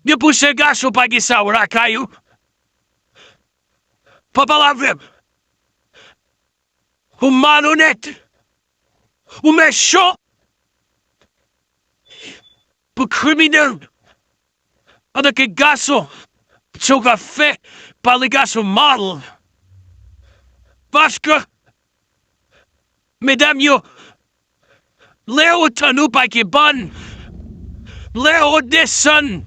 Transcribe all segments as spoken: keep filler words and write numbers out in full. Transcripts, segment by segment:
Depi w se gason, pa gen sa w lakay ou. Pa pale avè m. Ou malonèt. Ou mechan. Pou kriminèl. Antanke gason, sa w ka fè, pale gason mal. Paske medam yo, lè yo tann ou pa gen bann, lè yo desann,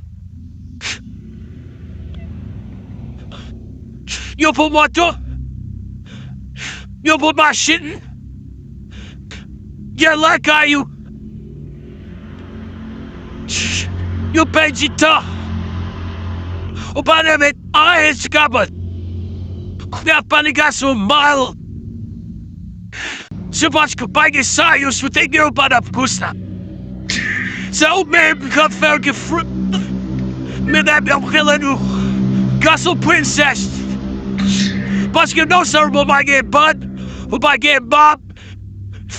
yo pou moto, yo pou machin, gen lakay ou. Yo pèdi tan. Ou pa renmen anyen sou kapòt. Kounye a pale gason mal. Se paske pa gen sa yo sou te gen yo pa t ap konsa. Se ou menm k ap fè yo gen frut. Medam yo ap rele nou gason prensès. Paske non sèlman ou pa gen bann, ou pa gen bab,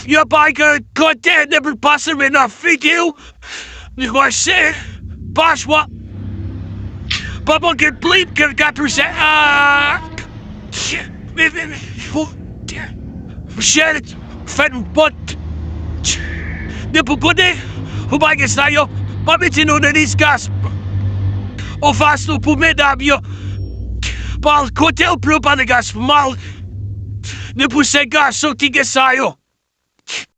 yo pa gen kote depi l pase men nan figi w. Li kwè se pachwa. Pa manke plim ke l ka touche. Ah! Shit! Men, men, men, fou! Shit! Fè nou pòt! Depi kote ou pa gen sa yo, pa mete nou nan diskas. Ou fason pou medam yo. Pa kote ou pou yo pa nan gas mal. Depi se gason ki gen sa yo.